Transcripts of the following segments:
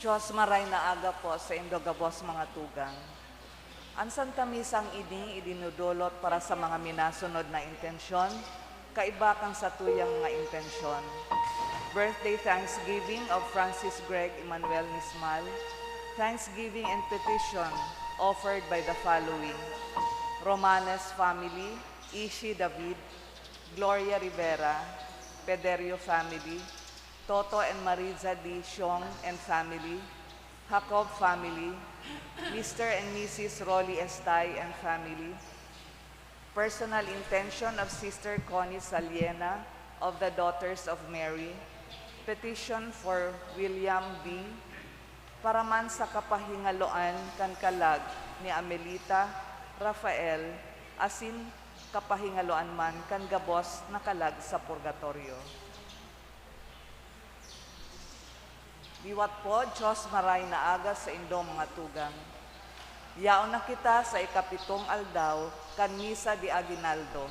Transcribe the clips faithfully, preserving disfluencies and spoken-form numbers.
Dios, maray na aga po sa indo gabos mga tugang. An Santa Misang ini idinudulot para sa mga minasunod na intensyon, kaiba kan satuyang mga intensyon. Birthday Thanksgiving of Francis Greg Emmanuel Nismal, Thanksgiving and petition offered by the following: Romanes family, Ishi David, Gloria Rivera, Pederio family, Toto and Mariza D. Siong and family, Jacob family, Mister and Missus Rolly Estay and family, personal intention of Sister Connie Saliena of the Daughters of Mary, petition for William B., para man sa kapahingaloan kan kalag ni Amelita, Rafael, asin kapahingaloan man kan gabos na kalag sa purgatorio. Liwat po, Dios, maray na aga sa indo mga tugang. Yaon na kita sa ikapitong aldaw kan Misa de Aguinaldo.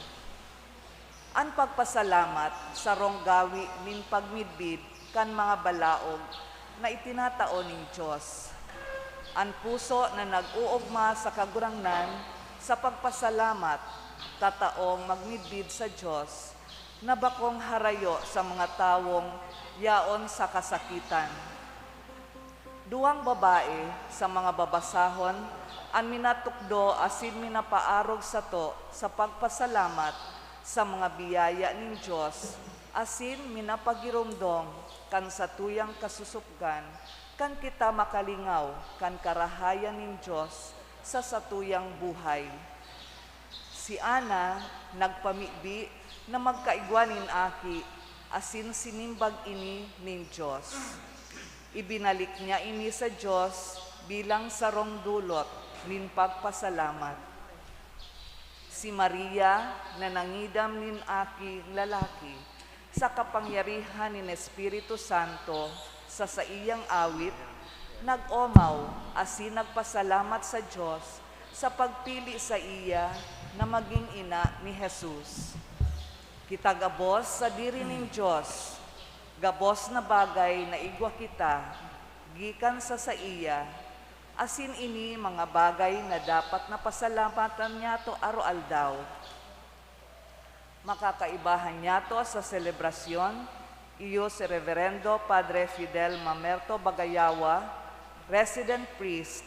An pagpasalamat sarong gawi nin pagmidbid kan mga balaog na itinatao nin Dios. An puso na nag-oogma sa Kagurangnan sa pagpasalamat, tataong magmidbid sa Dios na bakong harayo sa mga tawong yaon sa kasakitan. Duwang babae sa mga babasahon an minatukdo asin minapaarog sato sa pagpasalamat sa mga biyaya nin Dios asin minapagiromdom kan satuyang kasusupgan kan kita makalingaw kan karahayan nin Dios sa satuyang buhay. Si Ana nagpamibi na magkaigwa nin aki, asin sinimbag ini nin Dios. Ibinalik niya ini sa Dios bilang sarong dulot nin pagpasalamat. Si Maria na nangidam nin aking lalaki sa kapangyarihan nin Espiritu Santo sa saiyang awit, nag-omaw asin nagpasalamat sa Dios sa pagpili saiya na magin ina ni Jesus. Kita gabos sadiri nin Dios, gabos na bagay na igwa kita gikan sa saiya, asin ini mga bagay na dapat na pasalamatan niyato aroaldaw. Makakaibahan niyato sa selebrasyon, iyo si Reverendo Padre Fidel Mamerto Bagayawa, Resident Priest,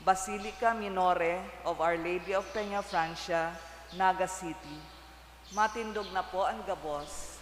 Basilica Minore of Our Lady of Peña Francia, Naga City. Matindog na po an gabos.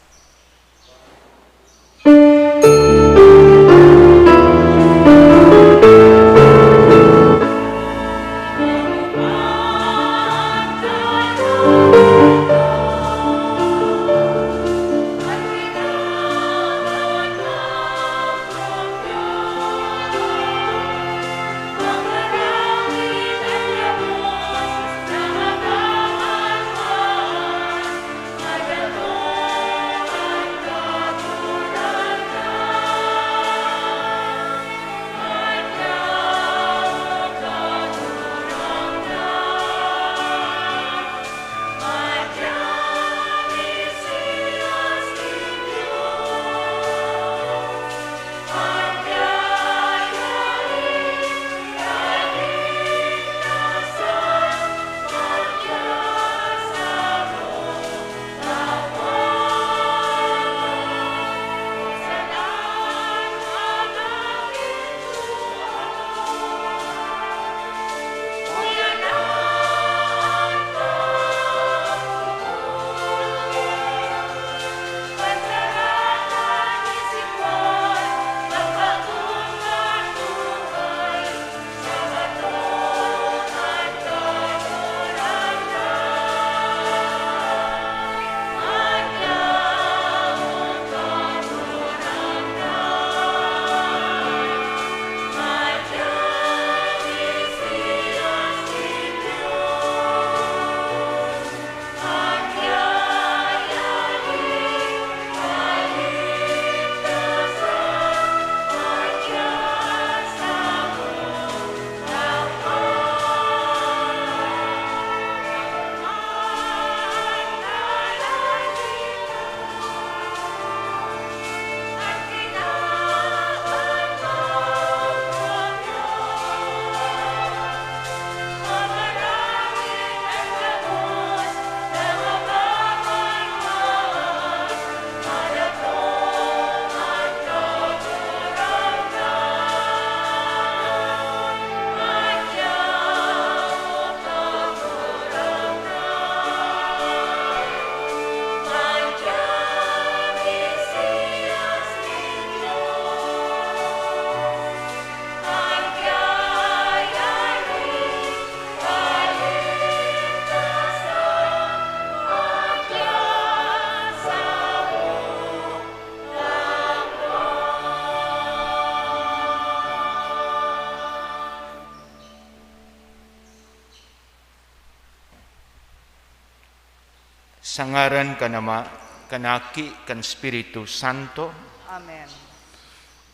Sa ngaran kan Ama, kan Aki, kan Espiritu Santo. Amen.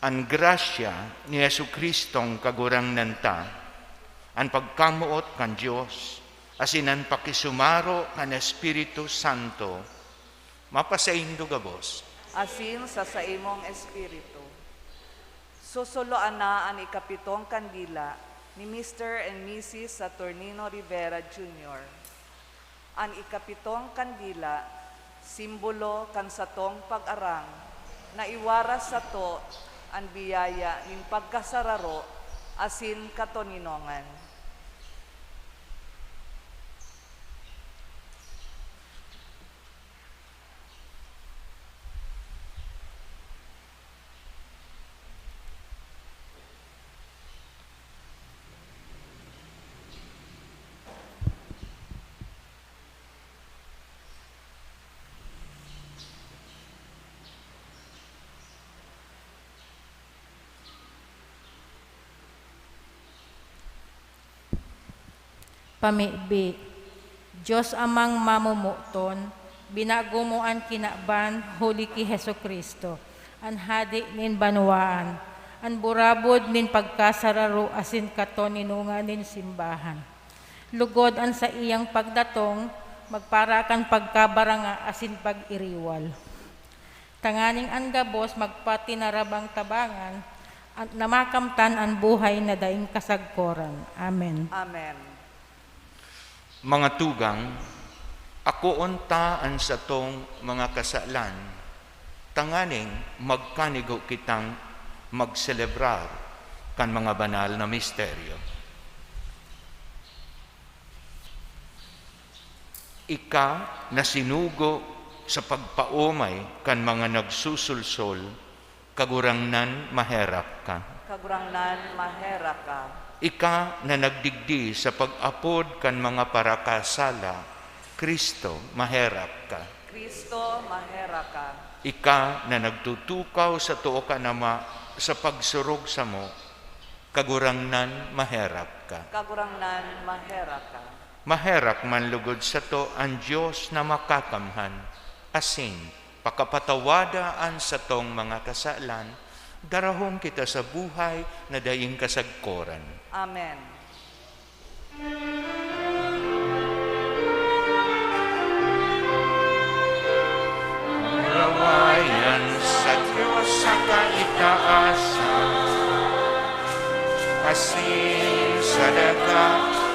An grasya ni Jesu-Cristong Kagurangnan ta, an pagkamoot kan Dios, asin an pakisumaro kan Espiritu Santo, mapasaindo gabos. Asin sa saimong espiritu. Susuloan na an ikapitong kandila ni Mister and Missus Saturnino Rivera Junior. An ikapitong kandila, simbolo kan satong pag-arang, na iwaras sato an biyaya nin pagkasararo asin katoninongan. Pamibi. Dios Amang mamomoton, binago mo an kinaban huli ki Jesu-Cristo, an Hade nin banwaan, an burabod nin pagkasararo asin katoninongan nin simbahan. Lugod an saiyang pagdatong, magpara kan pagkabaranga asin pag-iriwal. Tanganing an gabos magpatinarabang-tabangan, at na makamtan an buhay na daing kasagkoran. Amen. Amen. Mga tugang, akoon ta an satong mga kasalan, tanganing magkanigo kitang magselebrar kan mga banal na misteryo. Ika na sinugo sa pagpaomay kan mga nagsusulsol, Kagurangnan, maherak ka. Kagurangnan, maherak ka. Ika na nagdigdi sa pag-apod kan mga parakasala, Cristo, maherak ka. Cristo, maherak ka. Ika na nagtutukaw sa too kan Ama sa pagsurog samo, Kagurangnan, maherak ka. Kagurangnan, maherak ka. Maherak man lugod sato an Dios na Makakamhan, asin pakapatawada an satong mga kasalan, darahon kita sa buhay na daing kasagkoran. Amen. Rawayan sa Dios sa kaitaasan, asin sa daga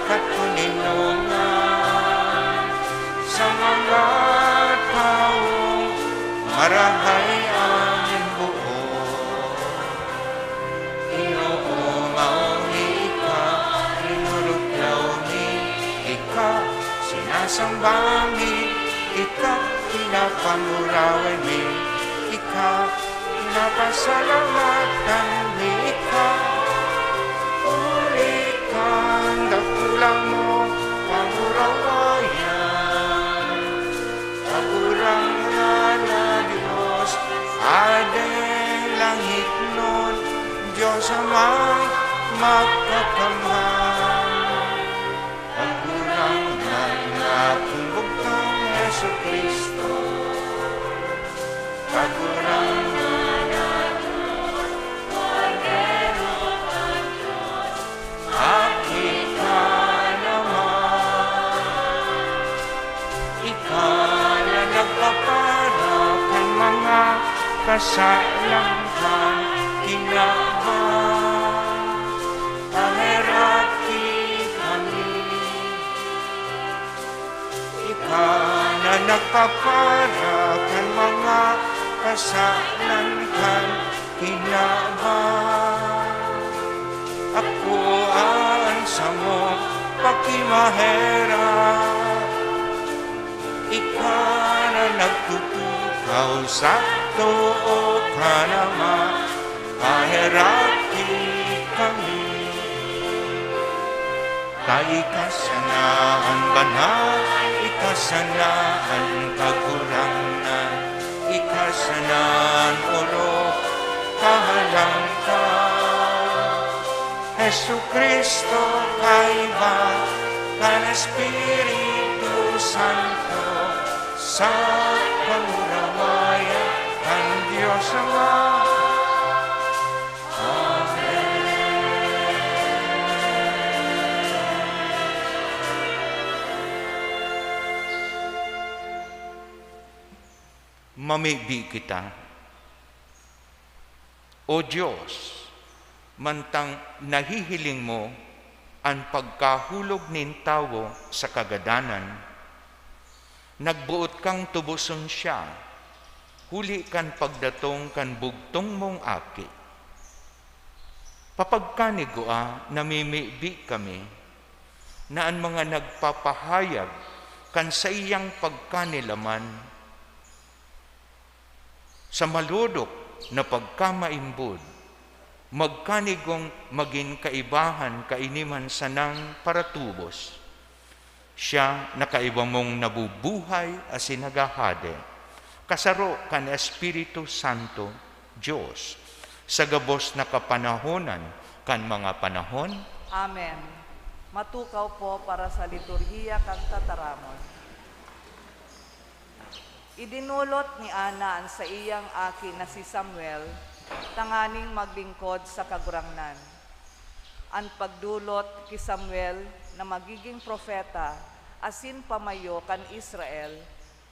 katoninongan, sa mga tawong marahay an boot. Ginoo, maong ika, linuluglaw mi, ika, sinasamba mi, ika, pinapangurawi mi, ika, pinapasalamatan mi, ika, huli kan dakula mong pangurawayan. Kagurangnan na Dios, Hadeng langitnon, Dios Amang makakamhan. Kagurangnan na akong bugtong Jesu-Cristo. Kagurangnan na Aki ka naman, ika na nagpapara kan mga kasalan kan kinaban. Paheraki kami. Ika na nagpapara kan mga kasalan kan kinaban. Akoa an samong pakimaherak. Ika na nagtutukaw sa too kan Ama. Paheraki kami. Ta ika sana an banal, ika sana an Kagurangnan, ika sana an orog, kahalang ka. Jesu-Cristo, kaiba kan Espiritu Santo, Sa panguramayan kan Dios Ama. Amen. Mamibi kita. O Dios, mantang nahihiling mo an pagkahulog nin tawo sa kagadanan, nagboot kang tuboson siya huli kan pagdatong kan bugtong mong Aki. Papagkanigwa namimibi kami na an mga nagpapahayag kan saiyang pagkanilaman sa malodok na pagkamaimbod, magkanigong magin kaibahan kaini man sanang paratubos. Siya na kaiba mong nabubuhay asin naghahade, kasaro kan Espiritu Santo, Dios, sa gabos na kapanahonan kan mga panahon. Amen. Matukaw po para sa liturhiya kan tataramon. Idinolot ni Ana an saiyang aki na si Samuel tanganing maglingkod sa Kagurangnan. An pagdolot ki Samuel na magiging propeta asin pamayo kan Israel,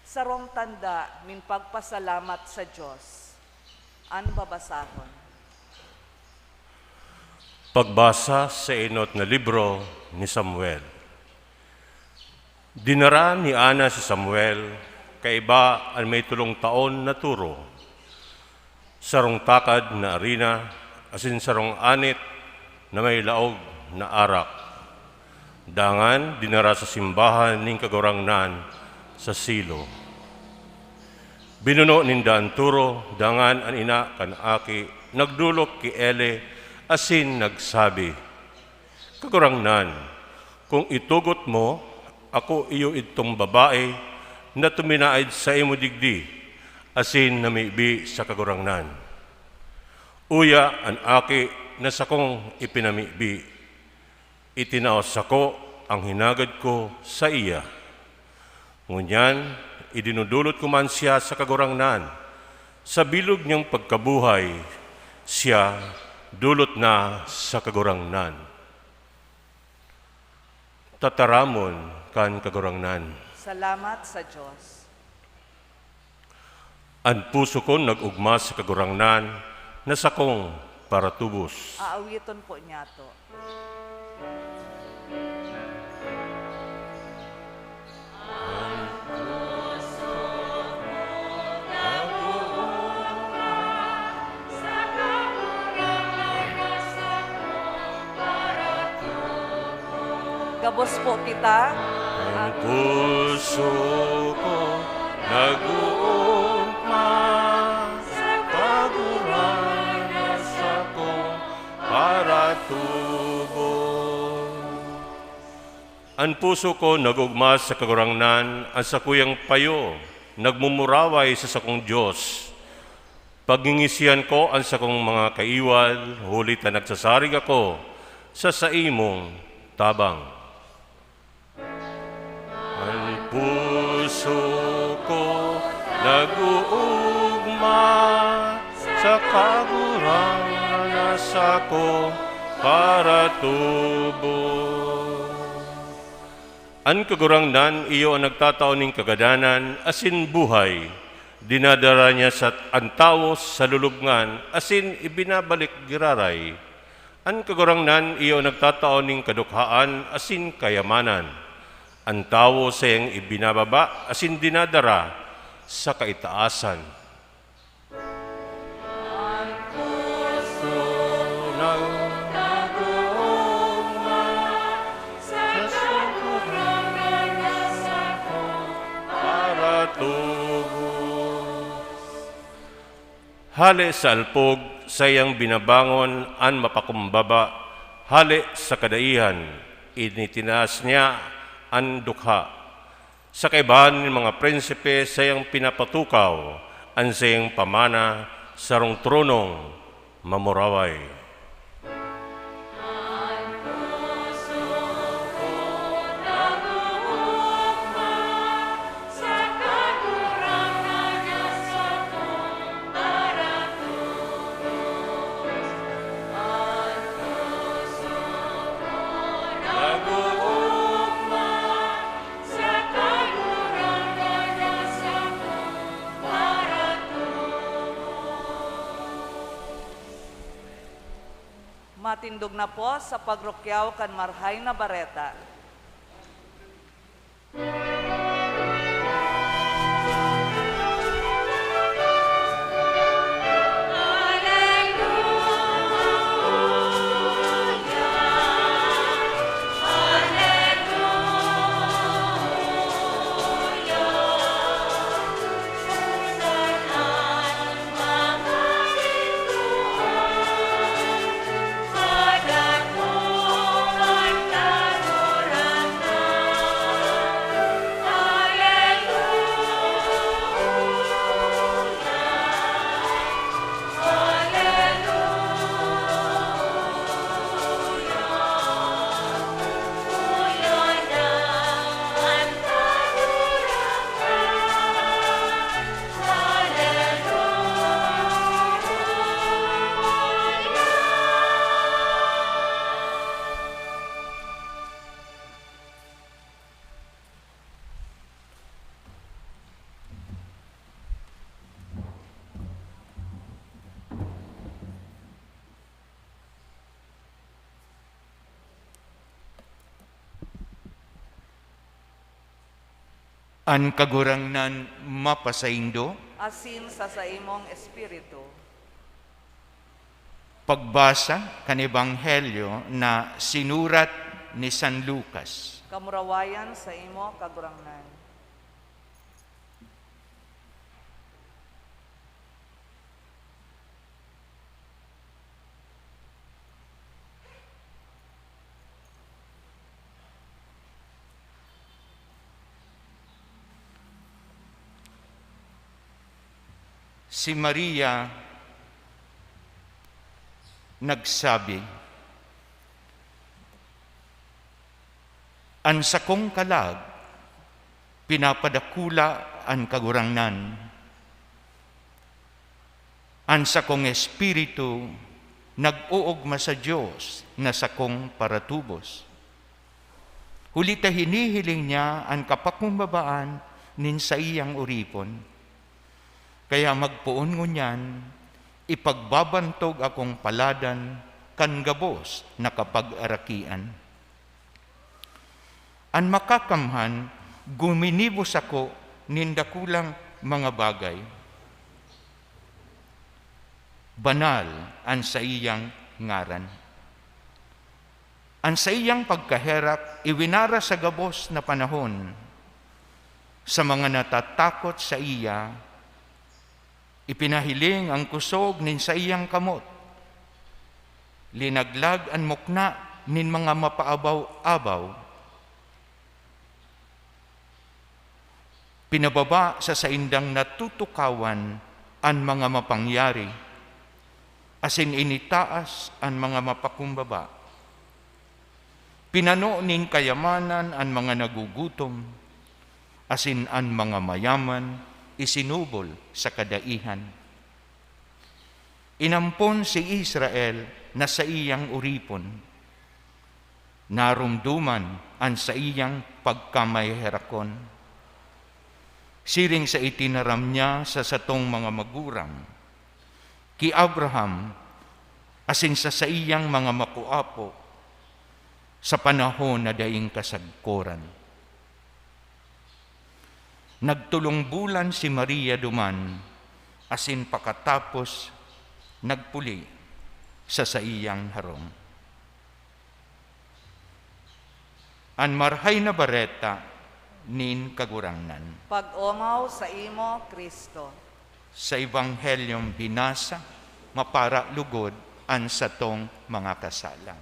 sarong tanda nin pagpasalamat sa Dios. An babasahon. Pagbasa sa enot na libro ni Samuel. Dinara ni Ana si Samuel kaiba an may tolong taon na toro, sarong takad na arina asin sarong anit na may laog na arak. Dangan dinara sa simbahan nin Kagurangnan sa Silo. Binuno ninda an toro, dangan an ina kan aki nagdolok ki Eli asin nagsabi, "Kagurangnan, kun itugot mo, ako iyo idtong babae na tuminaed saimo digdi asin namibi sa Kagurangnan." Uya an aki na sakong ipinamibi, itinao sako an hinagad ko saiya. Ngunyan, idinodolot ko man siya sa Kagurangnan. Sa bilog niyang pagkabuhay, siya dolot na sa Kagurangnan. Tataramon kan Kagurangnan. Salamat sa Dios. An puso ko nag-ogma sa Kagurangnan na sakong paratubos. Aawiton po niyato. Gabos po kita. An puso ko nag-oogma sa Kagurangnan na sakong paratubos. An puso ko nag-ogma sa Kagurangnan, an sakuyang payo nagmumuraway sa sakong Dios. Pagngingisihan ko an sakong mga kaiwal, huli ta nagsasarig ako sa saimong tabang. An puso ko nag-oogma sa Kagurangnan na sakong paratubos. An Kagurangnan iyo an nagtatao nin kagadanan asin buhay. Dinadara niya sa, an tawo sa lulubngan asin ibinabalik giraray. An Kagurangnan iyo nagtatao nin kadukhaan asin kayamanan. An tawo saiyang ibinababa asin dinadara sa kaitaasan. An puso nag-oogma sa Kagurangnan na sakong paratubos. Hale sa alpog, saiyang binabangon an mapakumbaba, hale sa kadaihan, initinaas niya an dukha. Sa kaibahan nin mga prinsipe, saiyang pinapatukaw an saiyang pamana sarong tronong mamuraway. An puso ko nag-oogma sa Kagurangnan. Matindog na po sa pagrukyaw kan Marahay na Bareta. An Kagurangnan mapasaindo. Asin sa saimong espiritu. Pagbasa kan Ebanghelyo na sinurat ni San Lucas. Kamurawayan sa imo, Kagurangnan. Si Maria nagsabi, "An sakong kalag pinapadakula an Kagurangnan. An sakong espiritu nag-oogma sa Dios na sakong paratubos. Huli ta hinihiling niya an kapakumbabaan nin saiyang oripon. Kaya magpoon ngunyan, ipagbabantog akong paladan kan gabos na kapagarakian." An Makakamhan guminibo sako nin dakulang mga bagay. Banal an saiyang ngaran. An saiyang pagkaherak iwinara sa gabos na panahon. Sa mga natatakot saiya, ipinahiling an kosog nin saiyang kamot. Linaglag an mukna nin mga mapaabaw-abaw. Pinababa sa saindang natutukawan an mga mapangyari, asin initaas an mga mapakumbaba. Pinano nin kayamanan an mga nagugutom, asin an mga mayaman isinubol sa kadaihan. Inampon si Israel na saiyang oripon. Naromdoman an saiyang pagkamaherakon. Siring sa itinaram niya sa satong mga magurang, ki Abraham, asin sa saiyang mga makuapo, sa panahon na daing kasagkoran. Nagtolong bulan si Maria duman, asin pakatapos nagpuli sa saiyang harong. An Marahay na Bareta nin Kagurangnan. Pag-omaw saimo, Cristo. Sa Ebanghelyong binasa, mapara lugod an satong mga kasala.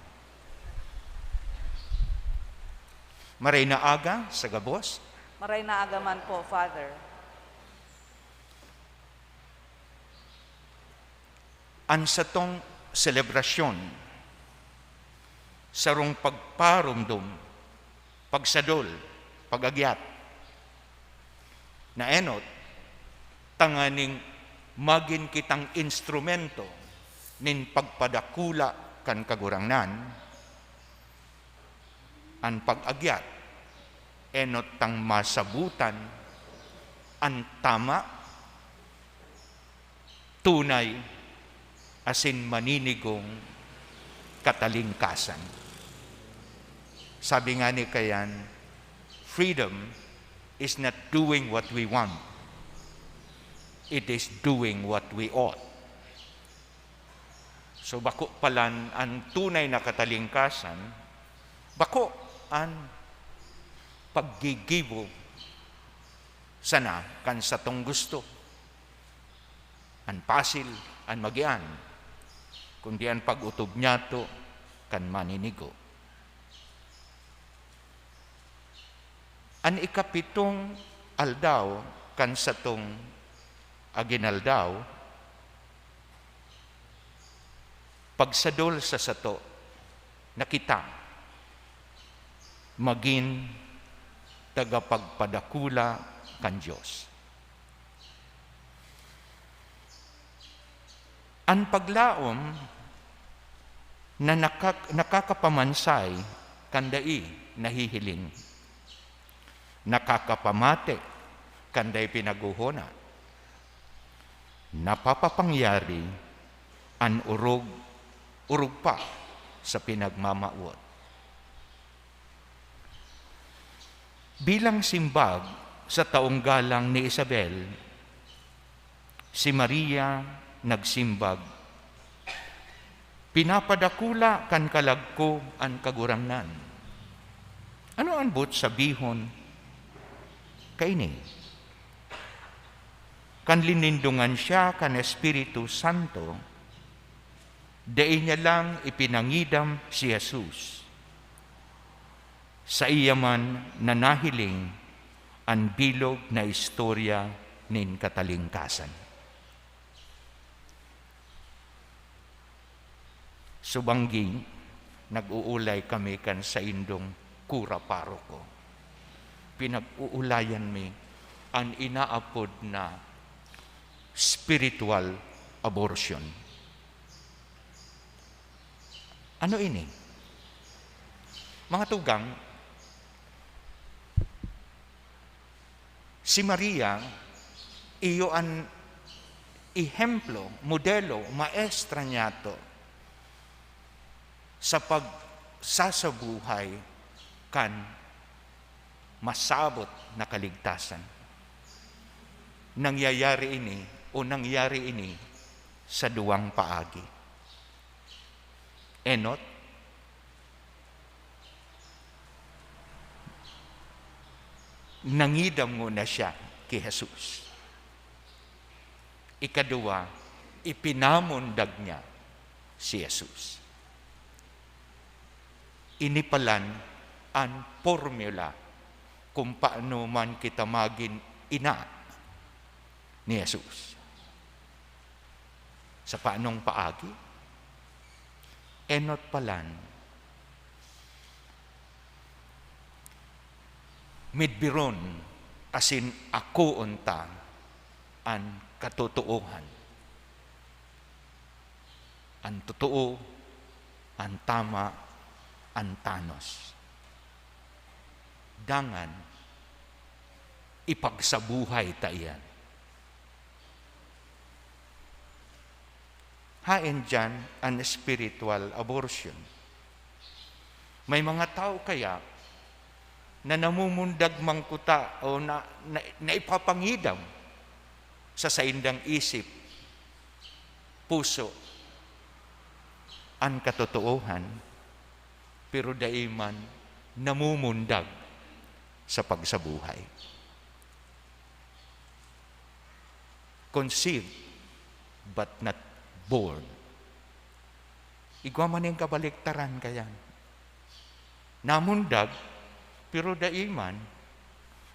Maray na aga sa gabos. Maray na aga man po, Father. An satong selebrasyon, sarong pagparomdom, pagsadol, pag-agyat, na enot, tanganing magin kitang instrumento nin pagpadakula kan Kagurangnan. An pag-agyat, enot tang masabotan an tama, tunay, asin maninigong katalingkasan. Sabi nga ni kayan, "Freedom is not doing what we want. It is doing what we ought." So, bako palan an tunay na katalingkasan, bako an paggigibo sana kan satong gusto, an pasil, an magian, kundi an pag-otob niyato kan maninigo. An ikapitong aldaw kan satong aginaldaw, pagsadol sa sato na kita magin tagapagpadakula kan Dios. An paglaom na nakak-, nakakapamansay kan dai nahihiling, nakakapamate kan dai pinaghohona, napapapangyari an orog, orog pa sa pinagmamawot. Bilang simbag sa taong galang ni Isabel, si Maria nagsimbag, "Pinapadakula kan kalag ko an Kagurangnan." Ano an boot sabihon kaini? Kan linindongan siya kan Espiritu Santo, dai niya lang ipinangidam si Jesus. Saiya man na nahiling an bilog na istorya nin katalingkasan. Subanggi, nag-uulay kami kan saindong kura paroko. Pinag-uulayan mi an inaapod na spiritual abortion. Ano ini? Mga tugang, si Maria, iyo an ehemplo, modelo, maestra niyato sa pagsasabuhay kan masabot na kaligtasan. Nangyayari ini o nangyari ini sa duwang paagi. Enot, nangidam ngona siya ki Jesus. Ikaduwa, ipinamundag niya si Jesus. Ini palan an formula kung paano man kita magin ina ni Jesus. Sa paanong paagi? Enot palan, midbiron asin akoon ta an katotoohan, an totoo, an tama, an tanos. Dangan, ipagsabuhay ta iyan. Haen diyan an spiritual abortion. May mga tawo kaya na namumundag mangkuta o na, na, naipapangidam sa saindang isip, puso, an katotoohan, pero dai man namumundag sa pagsabuhay. Conceived but not born. Igwa man nin kabaliktaran kayan. Namundag, pero dai man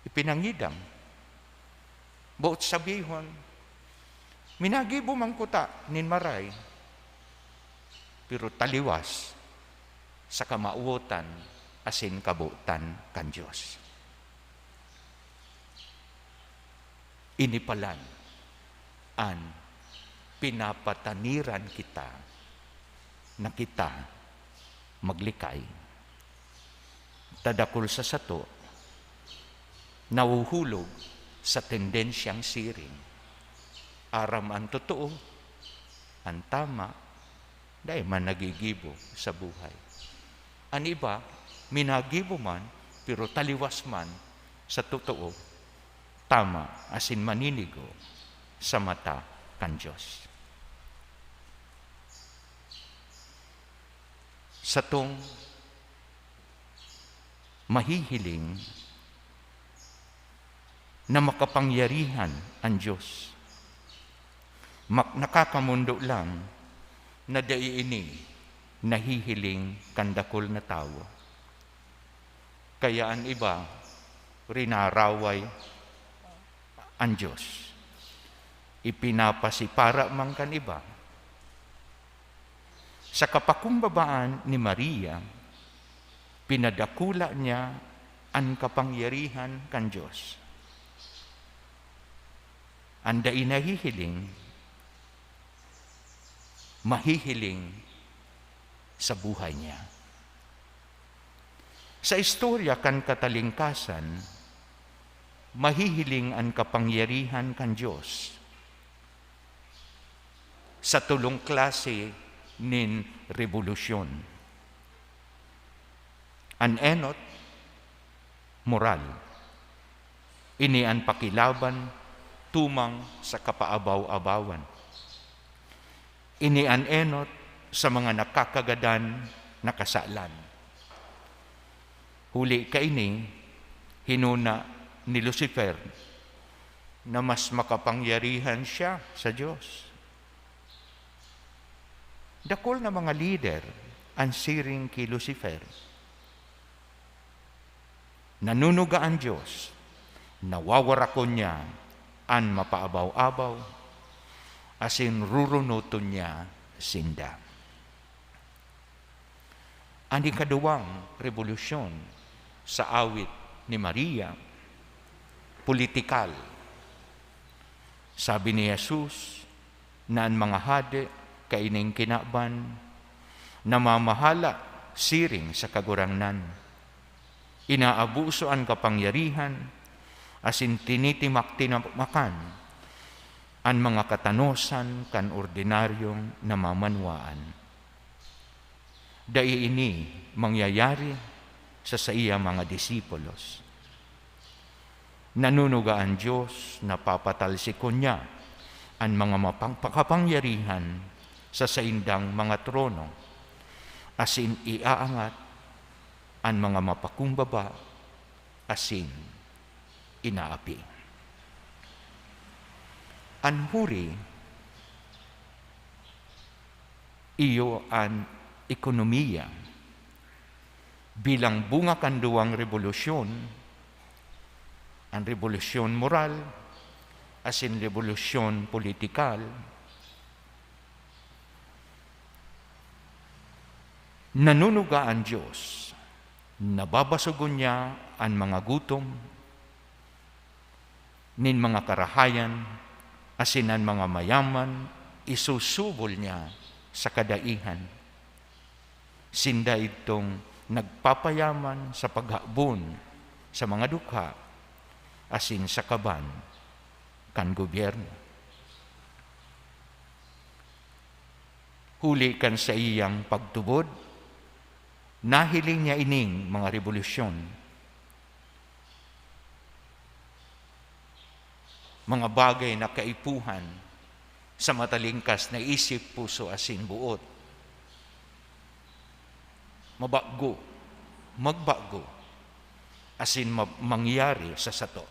ipinangidam. Boot sabihon, minagibo man kuta nin maray, pero taliwas sa kamawotan asin kabotan kan Dios. Ini palan an pinapataniran kita na kita maglikay. Ta dakul sa sato nahuhulog sa tendensyang siring, aram an totoo, an tama, Dai man nagigibo sa buhay. An iba, minagibo man, pero taliwas man sa totoo, tama, asin maninigo sa mata kan Dios. Satong mahihiling na makapangyarihan an Dios. Mak-, nakakamondo lang na dai ini nahihiling kan dakul na tawo. Kaya an iba, rinaraway an Dios. Ipinapasipara man kan iba. Sa kapakumbabaan ni Maria, pinadakula niya an kapangyarihan kan Dios. An dai nahihiling, mahihiling sa buhay niya. Sa istorya kan katalingkasan, mahihiling an kapangyarihan kan Dios sa tolong klase nin rebolusyon. An enot, moral. Ini an pakilaban tumang sa kapaabaw-abawan. Ini an enot sa mga nakakagadan na kasalan. Huli kaini, hinona ni Lucifer na mas makapangyarihan siya sa Dios. Dakul na mga lider an siring ki Lucifer. Nanunuga an Dios, nawawarakon niya an mapaabaw-abaw, asin rurunoton niya sinda. An ikaduwang rebolusyon sa awit ni Maria, politikal. Sabi ni Jesus na an mga hade kaining kinaban namamahala siring sa Kagurangnan. Inaabuso an kapangyarihan asin tinitimak-tinamakan an mga katanosan kan ordinaryong namamanwaan. Dai ini mangyayari sa saiyang mga disipulos. Nanunuga an Dios na papatalsikon niya an mga mapang-, makapangyarihan sa saindang mga trono, asin iaangat an mga mapakumbaba asin inaapi. An huri iyo an ekonomiya. Bilang bunga kan duwang rebolusyon, an rebolusyon moral asin rebolusyon politikal, nanunuga an Dios, nababasogon niya an mga gutom, nin mga karahayan, asin an mga mayaman isusubol niya sa kadaihan. Sinda idtong nagpapayaman sa paghabon sa mga dukha asin sa kaban kan gobyerno. Huli kan saiyang pagtubod, nahiling niya ining mga rebolusyon, mga bagay na kaipuhan sa matalingkas na isip, puso, asin boot. Mabago, magbago, asin ma-, mangyari sa sato.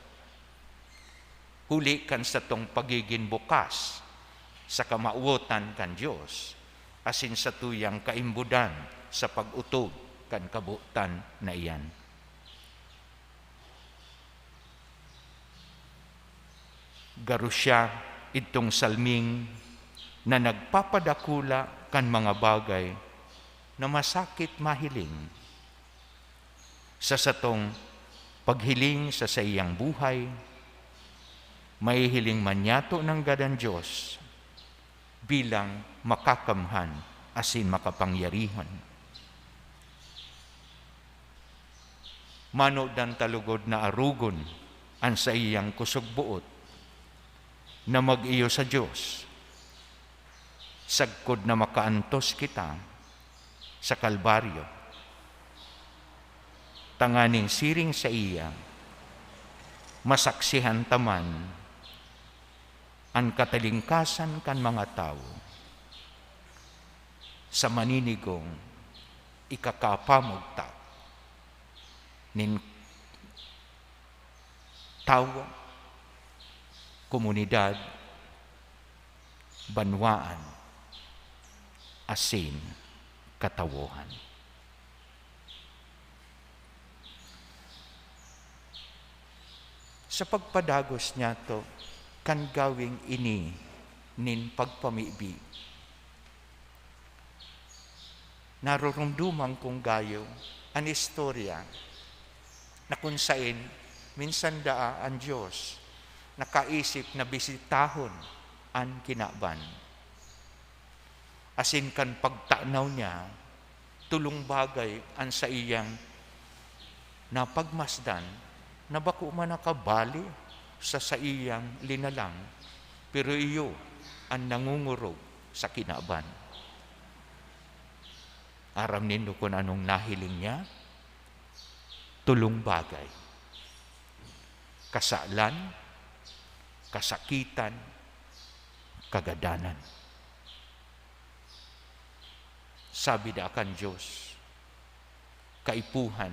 Huli kan satong pagigin bukas sa kamawotan kan Dios, asin satuyang kaimbodan sa pag-otob kan kabotan na iyan. Garo siya idtong salming na nagpapadakula kan mga bagay na masakit mahiling. Sa satong paghiling sa saiyang buhay, mahihiling man niyato nanggad an Dios bilang makakamhan asin makapangyarihan. Manodan ta lugod na arogon an saiyang kusog boot na mag-iyo sa Dios. Sagkod na makaantos kita sa Kalbaryo, tanganing siring saiya, masaksihan ta man an katalingkasan kan mga tawo sa maninigong ikakapamugtak nin tawo, komunidad, banwaan, asin katawohan. Sa pagpadagos niyato kan gaweng ini nin pagpamibi, naroromdoman kong gayo an istorya na kun saen minsan daa an Dios nakaisip na bisitahon an kinaban, asin kan pagtanaw niya, tolong bagay an saiyang napagmasdan na bako man nakabali sa saiyang linalang, pero iyo an nangongorog sa kinaban. Aram nindo kun anong nahiling niya? Tolong bagay: kasalan, kasakitan, kagadanan. Sabi daa kan Dios, "Kaipuhan,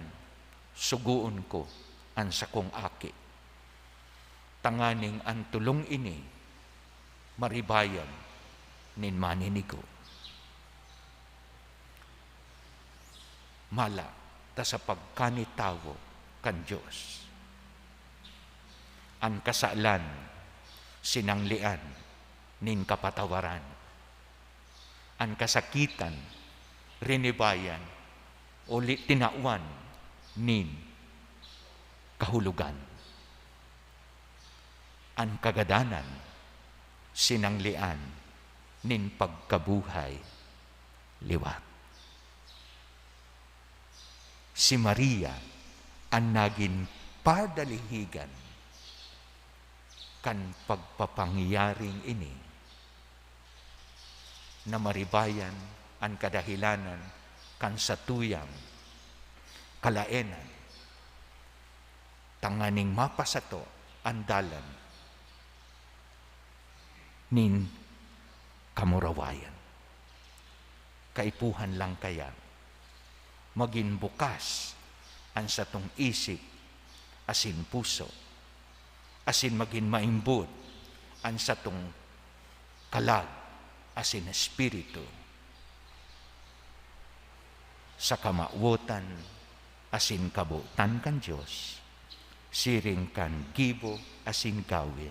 sugoon ko an sakong aki, tanganing an tolong ini maribayan nin maninigo." Mala ta sa pagkanitawo kan Dios, an kasalan sinanglean nin kapatawaran, an kasakitan rinibayan o li-, tinawan nin kahulogan, an kagadanan sinanglean nin pagkabuhay liwat. Si Maria an nagin padalihigan kan pagpapangyayaring ini, na maribayan an kadahilanan kan satuyang kalaenan, tanganing mapasato an dalan nin kamurawayan. Kaipuhan lang kaya, magin bukas an satong isip asin puso, asin magin maimbod an satong kalag asin espiritu sa kamawotan asin kabotan kan Dios, siring kan gibo asin gawe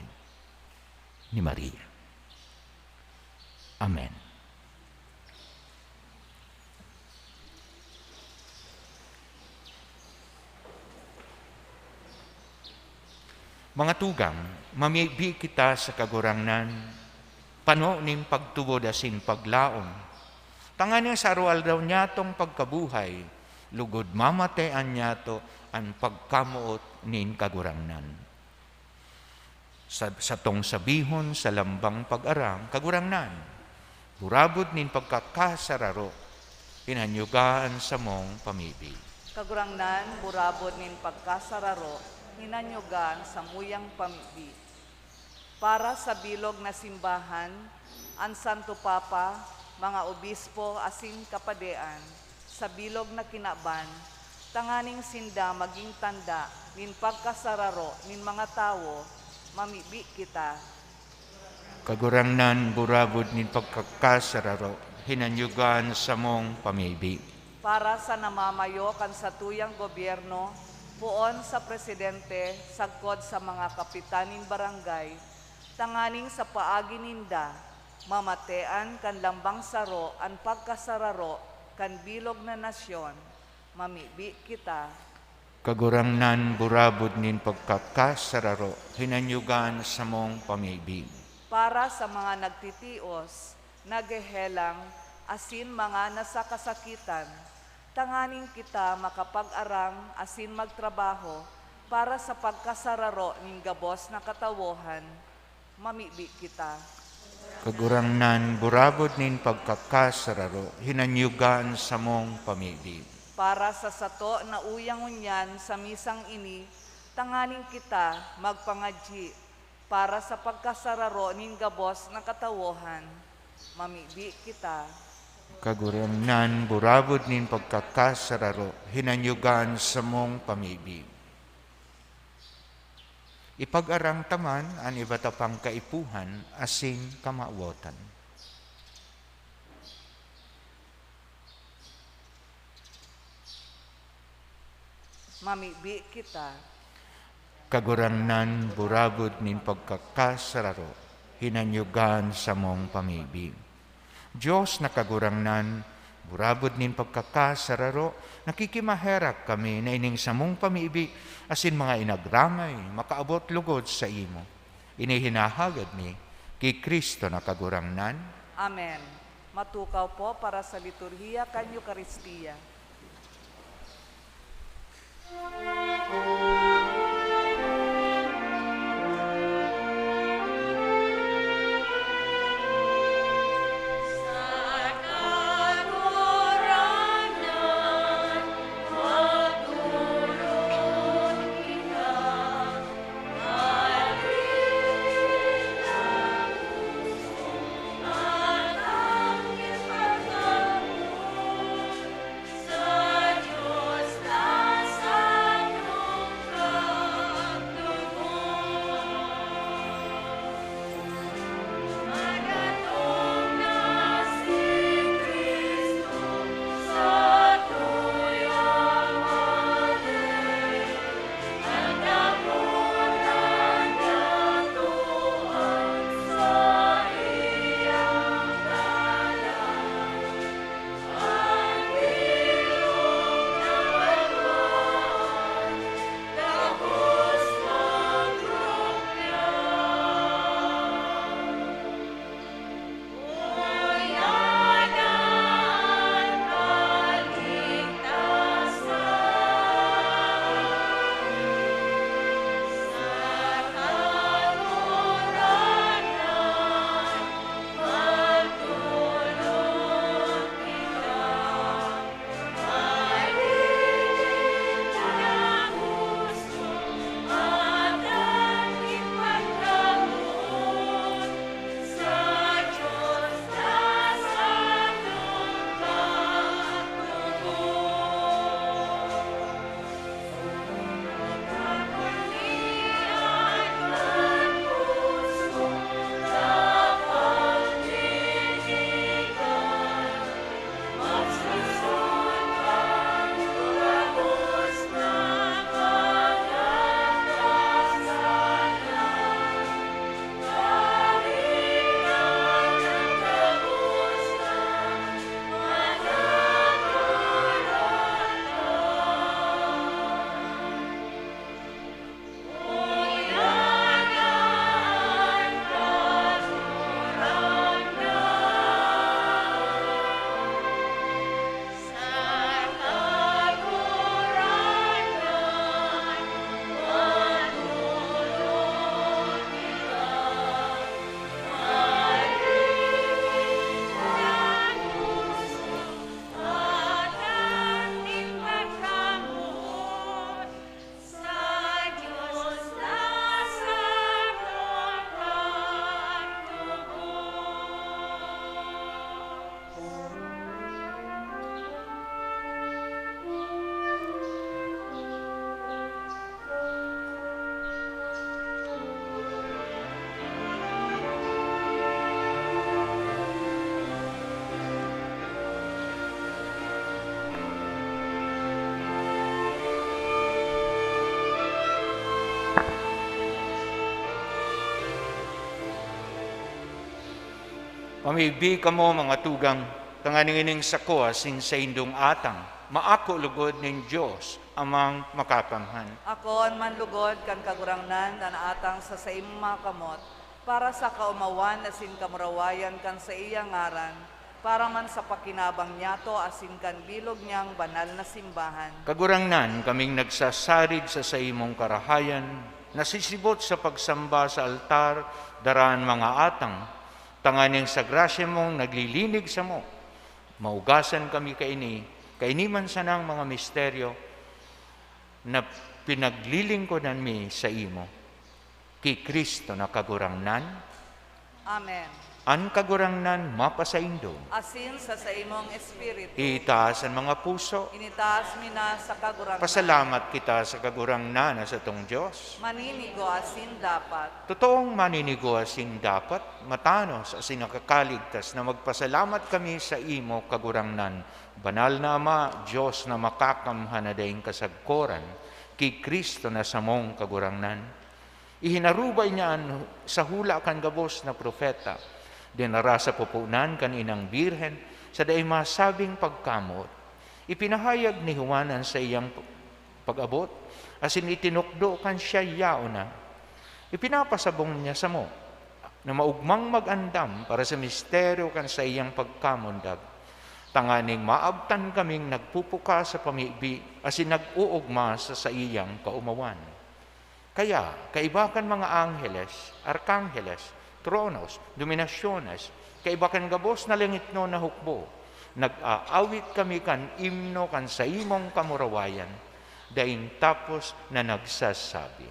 ni Maria. Amen. Mga tugang, mamibi kita sa Kagurangnan, pano nin pagtubod asin paglaom, tanganing sa aroaldaw niyatong pagkabuhay, lugod mamatean niyato an pagkamoot nin Kagurangnan. Sa, satong sabihon sa lambang pag-aram, "Kagurangnan, burabod nin pagkakasararo, hinanyuga an samong pamibi." Kagurangnan, burabod nin pagkasararo, hinanyuga an samuyang pamibi. Para sa bilog na simbahan, an Santo Papa, mga obispo asin kapadean, sa bilog na kinaban, tanganing sinda magin tanda nin pagkasararo nin mga tawo, mamibi kita. Kagurangnan, burabod nin pagkakasararo, hinanyuga an samong pamibi. Para sa namamayo kan satuyang gobyerno, poon sa presidente, sagkod sa mga kapitan nin barangay, tanganing sa paagi ninda, mamatean kan lambang saro an pagkasararo kan bilog na nasyon, mamibi kita. Kagurangnan, burabod nin pagkakasararo, hinanyuga an samong pamibi. Para sa mga nagtitios, naghehelang, asin mga nasa kasakitan, tanganing kita makapag-aram asin magtrabaho para sa pagkasararo nin gabos na katawohan, mamibi kita. Kagurangnan, burabod nin pagkakasararo, hinanyuga an samong pamibi. Para sa sato na uya ngunyan sa misang ini, tanganing kita magpangadyi para sa pagkasararo nin gabos na katawohan. Mamibi kita. Kagurangnan, burabod nin pagkakasararo, hinanyuga an samong pamibi. Ipag-arang ta man an iba ta pang kaipuhan asin kamawotan. Mamibi kita. Kagurangnan, burabod nin pagkakasararo, hinanyuga an samong pamibi. Dios na Kagurangnan, burabod nin pagkakasararo, nakikimaherak kami na ining samong pamibi asin mga inagramay makaabot lugod saimo. Ini hinahagad mi ki Cristo na Kagurangnan. Amen. Matukaw po para sa liturhiya kan Eukaristia. Pamibi kamo, mga tugang, tanganing ining sako asin saindong atang maako lugod nin Dios Amang Makakamhan. Akoon man lugod kan Kagurangnan an atang sa saimong mga kamot, para sa kaomawan asin kamurawayan kan saiyang ngaran, para man sa pakinabang niyato asin kan bilog niyang banal na simbahan. Kagurangnan, kaming nagsasarig sa saimong karahayan, nasisibot sa pagsamba sa altar, dara an mga atang, Tanganing sa grasya mong naglilinig samo, maugasan kami kaini, kaini man sanang mga misteryo na pinaglilingkodan mi saimo. Ki Cristo na Kagurangnan. Amen. An Kagurangnan mapasaindo. Asin sa saimong espiritu. Itaas an mga puso. Initaas mi na sa Kagurangnan. Pasalamat kita sa Kagurangnan na satong Dios. Maninigo asin dapat. Totoong maninigo asin dapat, matanos asin nakakaligtas na magpasalamat kami sa imo, Kagurangnan, Banal na Ama, Dios na makakamhan na daing kasagkoran, ki Cristo na samong Kagurangnan. Ihinarubay niya an sa hula kan gabos na propeta, dinara sa pupunan kan inang birhen sa dai masabing pagkamoot. Ipinahayag ni Juan an saiyang pag-abot, asin itinukdo kan siya yaon na. Ipinapasabong niya samo na maogmang mag-andam para sa misteryo kan saiyang pagkamundag, tanganing maabtan kaming nagpupuka sa pamibi asin nag-oogma sa saiyang kaomawan. Kaya, kaiba kan mga angheles, arkangheles, tronos, dominasyones, kaiba kan gabos na langitnon na hukbo, nag-aawit kami kan imno kan saimong kamurawayan, daing tapos na nagsasabi,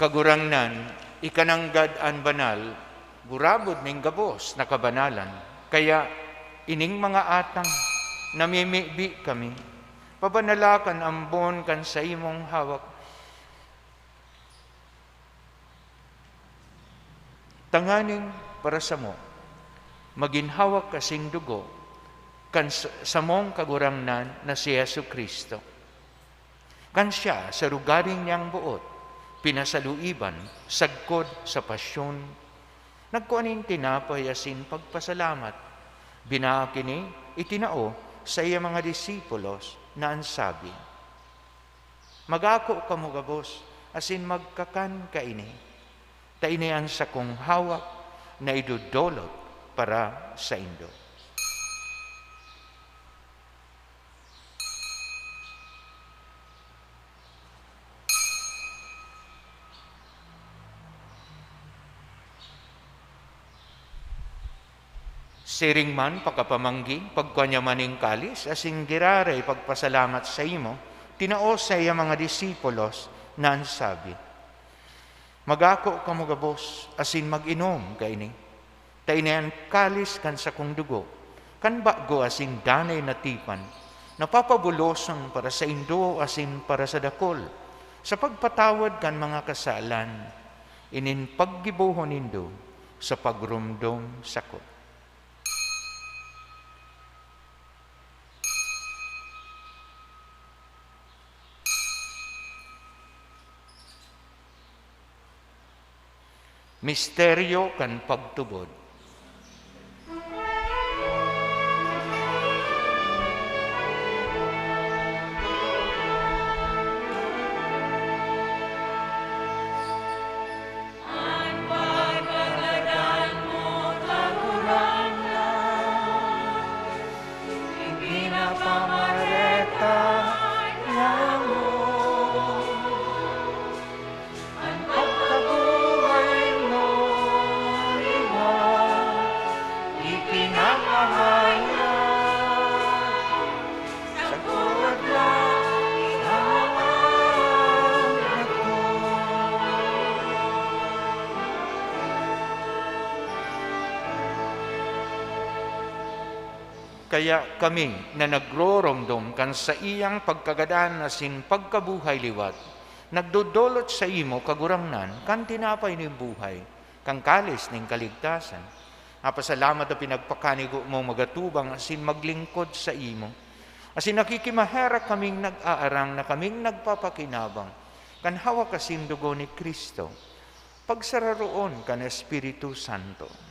Kagurangnan, ika nanggad an banal, gurabod nin gabos na kabanalan. Kaya, ining mga atang, namimibi kami, pabanala kan ambon kan saimong hawak, tanganing para samo, magin hawak kasing dugo kan sa-, samong Kagurangnan na si Jesu-Cristo. Kan siya, sa rogaring niyang boot, pinasaluiban, sagkod sa pasyon, nagkua nin tinapay asin pagpasalamat, binaak ini, itinao sa iya mga disipulos na an sabi, "Mag-ako kamo gabos asin magkakan kaini, ta ini an sakong hawak na idodolot para saindo." Siring man, pakapamanggi, pagkua niya man nin kalis, asin giraray pagpasalamat saimo, tinao sa iya mga disipulos, na an sabi, "Mag-ako kamo gabos, asin mag-inom kaini. Ta ini an kalis kan sakong dugo, kan bago asin danay na tipan, na papabulosan para saindo asin para sa dakul, sa pagpatawad kan mga kasalan. Ini an paggibohon nindo sa pagromdom sako." Misteryo kan pagtubod. Kaya kami na nagroromdom kan saiyang pagkagadan asin pagkabuhay liwat, nagdodolot saimo, Kagurangnan, kan tinapay nin buhay, kan kalis nin kaligtasan. Napasalamat na pinagpakanigo mo magatubang asin maglingkod saimo. Asin nakikimaherak kaming nag-aarang na kaming nagpapakinabang kan hawak asin dugo ni Cristo, pagsararoon kan Espiritu Santo.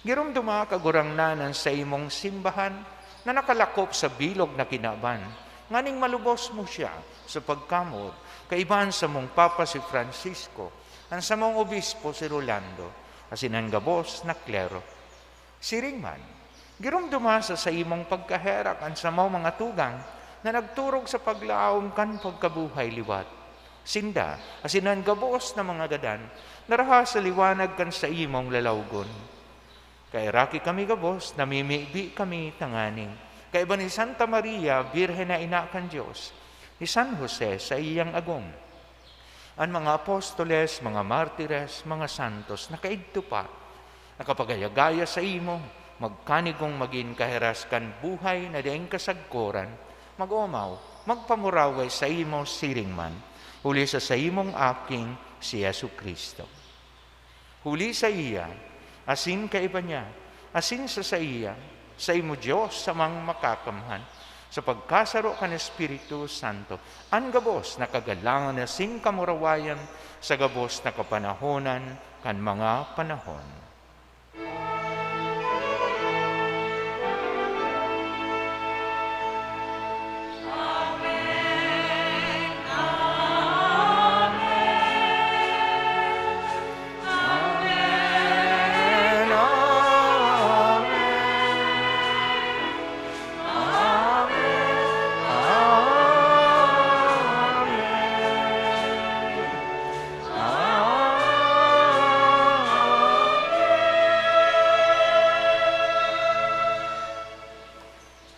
Giromdoma, Kagurangnan, an saimong simbahan na nakalakop sa bilog na kinaban, nganing malubos mo siya sa pagkamoot, kaiba an samong Papa si Francisco, an samong Obispo si Rolando, asin an gabos na klero. Siring man, giromdoma sa saimong pagkaherak an samong mga tugang na nagturog sa paglaom kan pagkabuhay liwat. Sinda, asin an gabos na mga gadan, naraha sa liwanag kan saimong lalawgon. Kaheraki kami gabos, namimibi kami tanganing kaiba ni Santa Maria, Birhen na Ina kan Dios, ni San Jose, saiyang agom, an mga apostoles, mga martires, mga santos na kaidto pa, nakapagayagaya saimo, magkanigong magin kahiras kan buhay na daing kasagkoran, mag-omaw, magpamuraway saimo siring man, huli sa saimong Aking si Jesu-Cristo. Huli saiya, asin kaiba niya, asin sa saiya, saimo, Dios Amang Makakamhan, sa pagkasaro kan Espiritu Santo, an gabos na kagalangan asin kamurawayan sa gabos na kapanahonan kan mga panahon.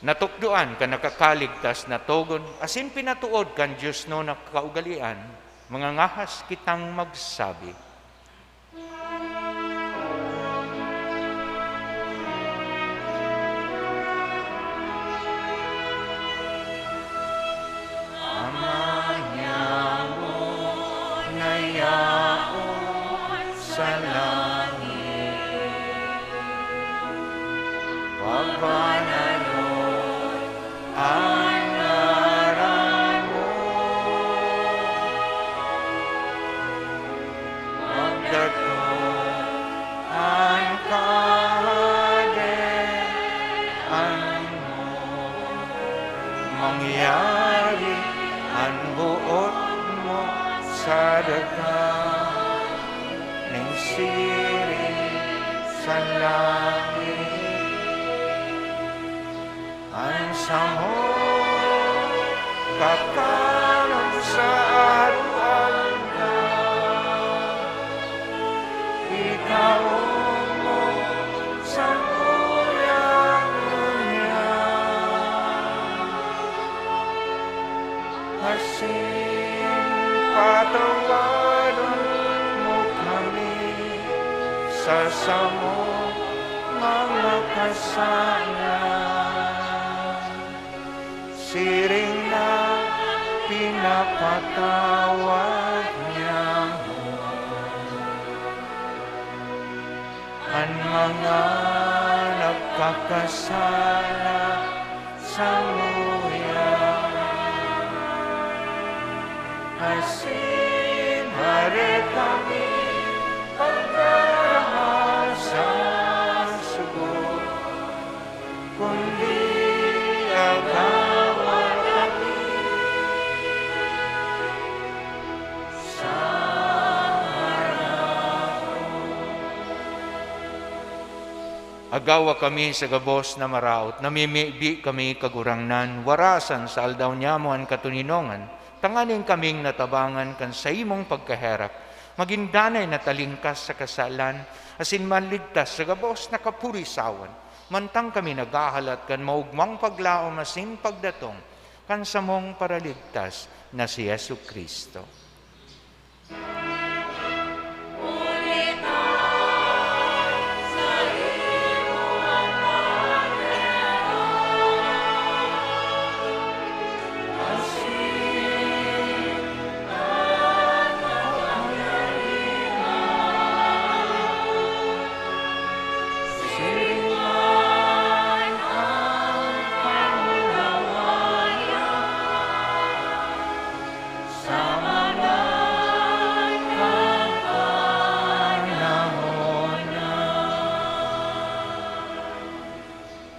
Natukdoan kan nakakaligtas na togon asin pinatuod kan diosnon na kaugalean, mangangahas kitang magsabi. Ama niamo na yaon sa langit, pagbanalon an ngaran mo. Magdatong an Kahadean mo, mangyari an boot mo sa daga ning siring sa langit. An samong kakanon sa aroaldaw, itao mo samuya ngunyan, asin patawadon mo kami sa samong mga kasalanan, siring na pinapatawad niamo an mga nagkakasala samuya. Asin hare kami pagdarahas sa sugo, kundi agawa kami sa maraot. Agawa kami sa gabos na maraot, namimibi kami, Kagurangnan, warasan sa aldaw niyamo an katoninongan, tanganing kaming natabangan kan saimong pagkaherak, magin danay na talingkas sa kasalan, asin maligtas sa gabos na kapurisawan, mantang kami naghahalat kan maogmang paglaom asin pagdatong kan samong Paraligtas na si Jesu-Cristo.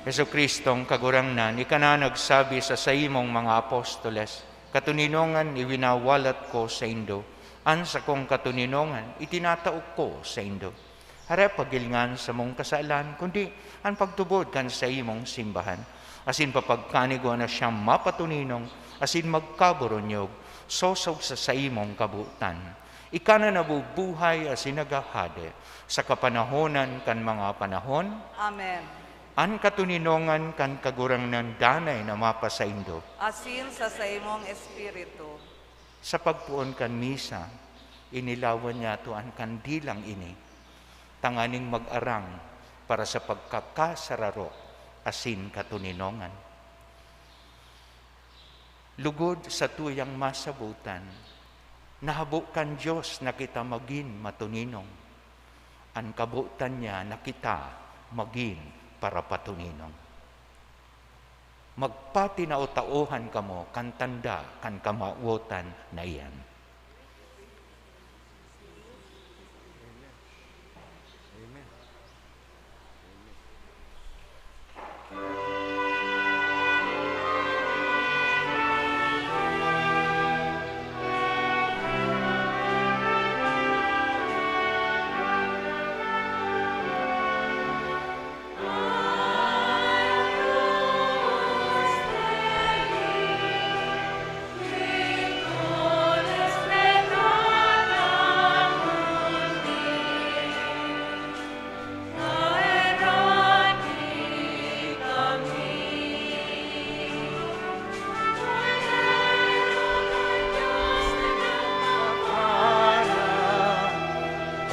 Jesu-Cristong Kagurangnan, ika na nagsabi sa saimong mga apostoles, "Katoninongan iwinawalat ko saindo, an sakong katoninongan itinatao ko saindo." Hare pagilngan samong kasalan, kundi an pagtubod kan saimong simbahan, asin papagkanigwa na siyang mapatoninong asin magkaboronyog, sosog sa saimong kabotan. Ika na nabubuhay asin naghahade sa kapanahonan kan mga panahon. Amen. An katoninongan kan Kagurangnan danay na mapasaindo. Asin sa saimong espiritu. Sa pagpoon kan misa, inilawan niyato an kandilang ini, tanganing mag-arang para sa pagkakasararo asin katoninongan. Lugod sa tuyang masabotan, nahabo kan Dios na kita magin matoninong. An kabotan niya na kita magin parapatoninong. Magpatinao-taohan kamo kan tanda kan kamawotan na iyan.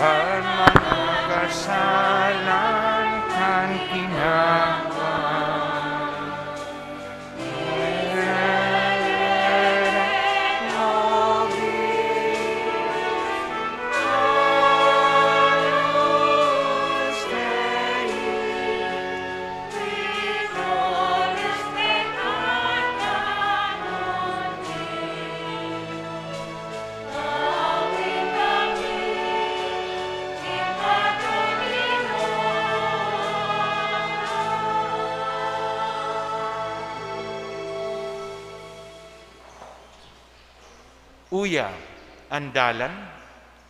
Kan mga kasalan kan kinaban. Uya, an dalan,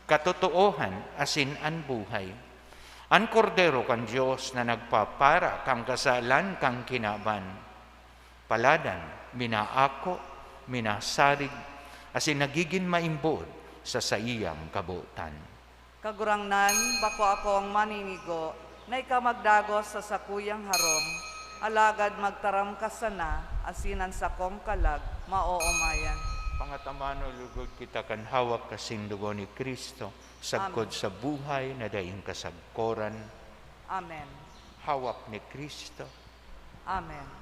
katotoohan, asin an buhay. An Kordero kan Dios na nagpapara kan kasalan kan kinaban. Paladan, minaako, minasarig, asin nagigin maimbod sa saiyang kabotan. Kagurangnan, bako akong maninigo, na ika magdagos sa sakuyang harong, alagad magtaram ka sana, asin an sakong kalag maoomayan. Pangatamanon lugod kita kan hawak asin dugo ni Cristo, sagkod Amen. Sa buhay na daing kasagkoran. Amen. Hawak ni Cristo. Amen.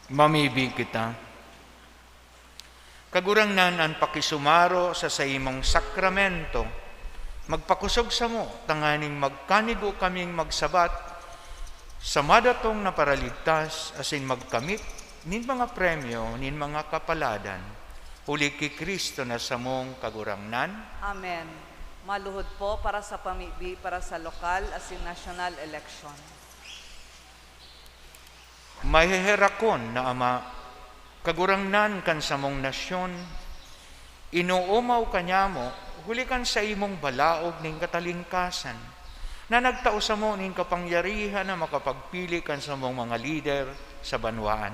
Mamibi kita. Kagurangnan, an pakisumaro sa saimong sakramento, magpakosog samo tanganing magkanigo kaming magsabat sa madatong na paraligtas asin magkamit nin mga premyo nin mga kapaladan, huli ki Cristo na samong Kagurangnan. Amen. Maluhod po para sa pamibi para sa lokal asin nasyonal eleksyon. Maheherakon na Ama, Kagurangnan kan samong nasyon, inoomaw ka niamo huli kan saimong balaog nin katalingkasan, na nagtao samo nin kapangyarihan na makapagpili kan samong mga lider sa banwaan.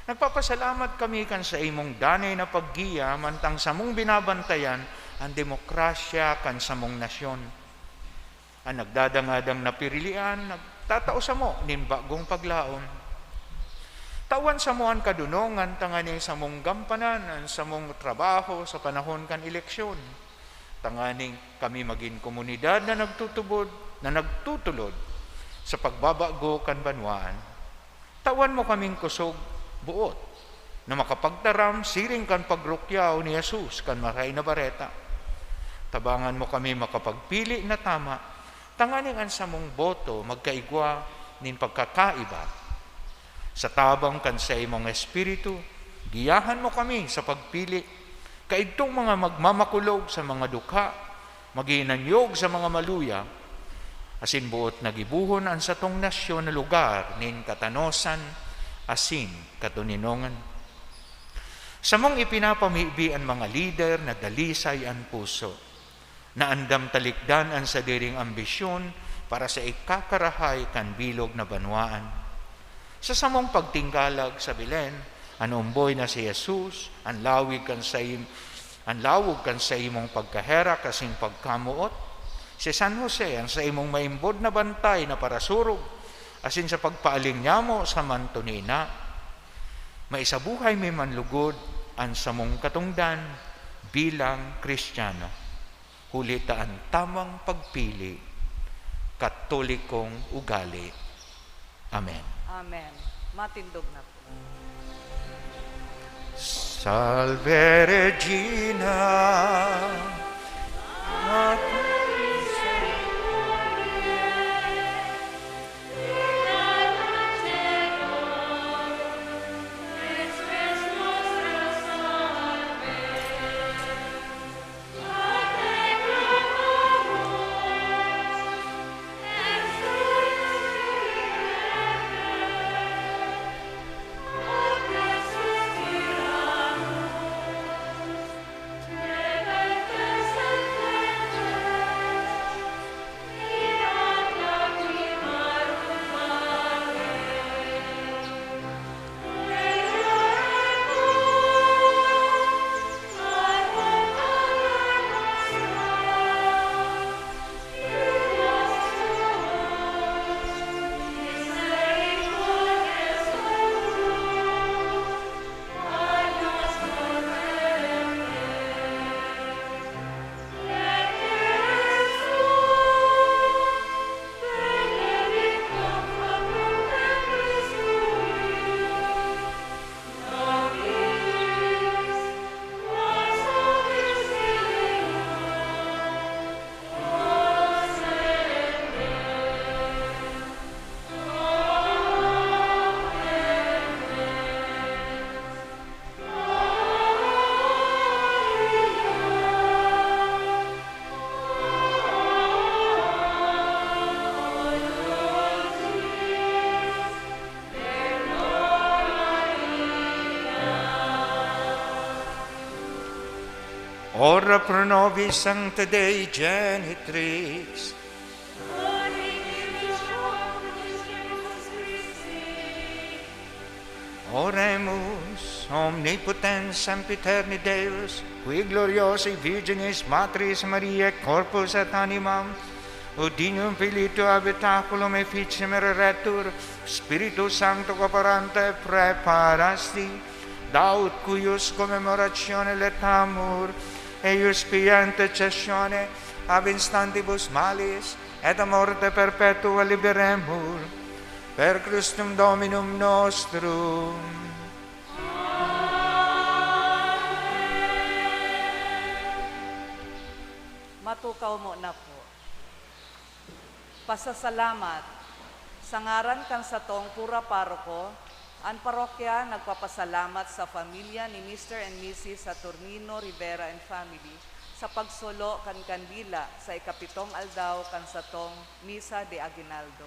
Nagpapasalamat kami kan saimong danay na paggiya mantang samong binabantayan an demokrasya kan samong nasyon. An nagdadangadang na pirilian nagtatao samo nin bagong paglaom. Tawan samo an kadonongan tanganing samong gampanan an samong trabaho sa panahon kan eleksyon, tanganing kami magin komunidad na nagtutubod, na nagtutulod sa pagbabago kan banwaan. Tawan mo kaming kosog, boot, na makapagtaram siring kan pagrukyaw ni Jesus kan Marahay na Bareta. Tabangan mo kami makapagpili na tama, tanganing an samong boto magkaigwa nin pagkakaiba. Sa tabang kan saimong Espiritu, giyahan mo kami sa pagpili, kaidtong mga magmamakulog sa mga dukha, maghinanyog sa mga maluya, asin boot na gibohon an satong nasyon na lugar nin katanosan asin katoninongan. Samong ipinapamibi an mga lider na dalisay an puso, na andam talikdan an sadiring ambisyon para sa ikakarahay kan bilog na banwaan. Sa samong pagtinggalag sa Belen, an omboy na si Jesus, an lawig kan saim-, an lawog kan saimong pagkaherak asin pagkamoot, si San Jose, an saimong maimbod na bantay na parasurog, asin sa pagpaaling niamo sa manto ni Ina, maisabuhay mi man lugod an samong katongdan bilang Kristiyano. Huli ta an tamang pagpili, Katolikong ugali. Amen. Amen. Matindog na po. Salve Regina, Ora pro nobis Sancta Dei Genitrix. Oremus, Omnipotens Sempiterni Deus, qui gloriosae Virginis Matris Mariae corpus et animam, ut Dignum Filii Tuae habitaculum efficiem eretur, Spiritu Sancto cooperante praeparasti, da ut cuius commemoratione laetamur, eius pia intercessione ab instantibus malis et a morte perpetua liberemur. Per Christum Dominum nostrum. Matukaw mo na po. Pasasalamat. Sa ngaran kan satong pura paroko, an parokya nagpapasalamat sa pamilya ni Mister and Missus Saturnino Rivera and family sa pagsulo kan kandila sa ikapitong aldaw kan satong Misa de Aguinaldo.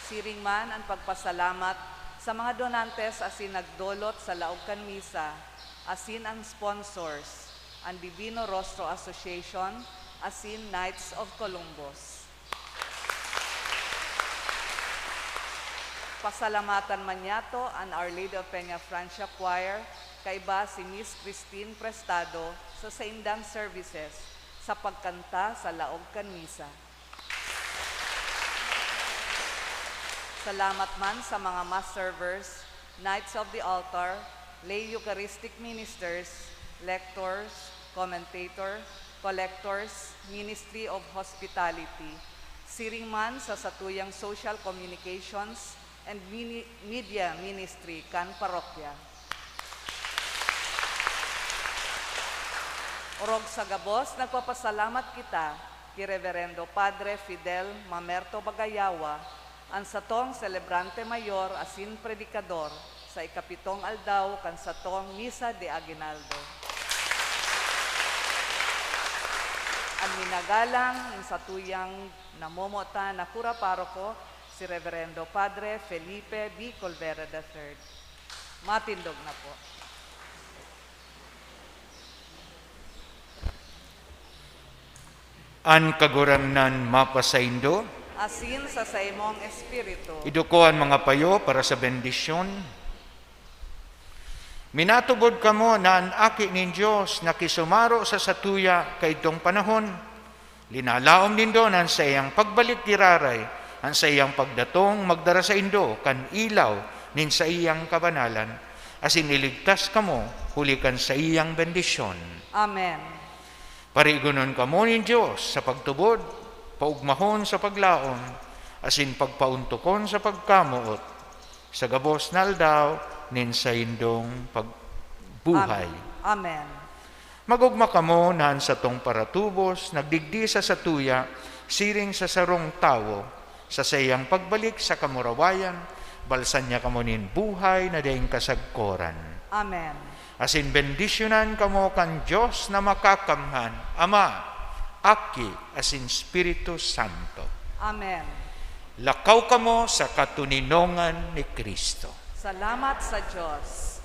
Siring man an pagpasalamat sa mga donantes asin nagdolot sa laog kan misa, asin an sponsors, an Divino Rostro Association, asin Knights of Columbus. Pasalamatan man niyato an Our Lady of Peña Francia Choir, kaiba si Miss Christine Prestado sa saindang services sa pagkanta sa laog kan misa. Salamat man sa mga mass servers, Knights of the Altar, lay Eucharistic ministers, lectors, commentator, collectors, Ministry of Hospitality, siring man sa satuyang social communications and mini-, media ministry kan parokya. Orog sa gabos, nagpapasalamat kita ki Reverendo Padre Fidel Mamerto Bagayawa, an satong selebrante mayor asin predikador sa ikapitong aldaw kan satong Misa de Aguinaldo. An minagalang, an satuyang namomotan na kura paroko, si Reverendo Padre Felipe B. Colvera the third. Matindog na po. An Kagurangnan mapasaindo. Asin sa saimong espiritu. Iduko an mga payo para sa bendisyon. Minatubod kamo na an Aki nin Dios nakisumaro sa satuya kaidtong panahon. Linalaom nindo na an saiyang pagbalik giraray, an saiyang pagdatong magdara saindo kan ilaw nin saiyang kabanalan, asin iligtas kamo huli kan saiyang bendisyon. Amen. Parigonon kamo nin Dios sa pagtubod, paogmahon sa paglaom, asin pagpaontokon sa pagkamoot, sa gabos na aldaw nin saindong pagbuhay. Am-, amen. Mag-ogma kamo na an satong paratubos nagdigdi sa satuya siring sa sarong tawo, sa saiyang pagbalik sa kamurawayan, balsan niya kamo nin buhay na daing kasagkoran. Amen. Asin bendisyonan kamo kan Dios na Makakamhan, Ama, Aki, asin Espiritu Santo. Amen. Lakaw kamo sa katoninongan ni Cristo. Salamat sa Dios.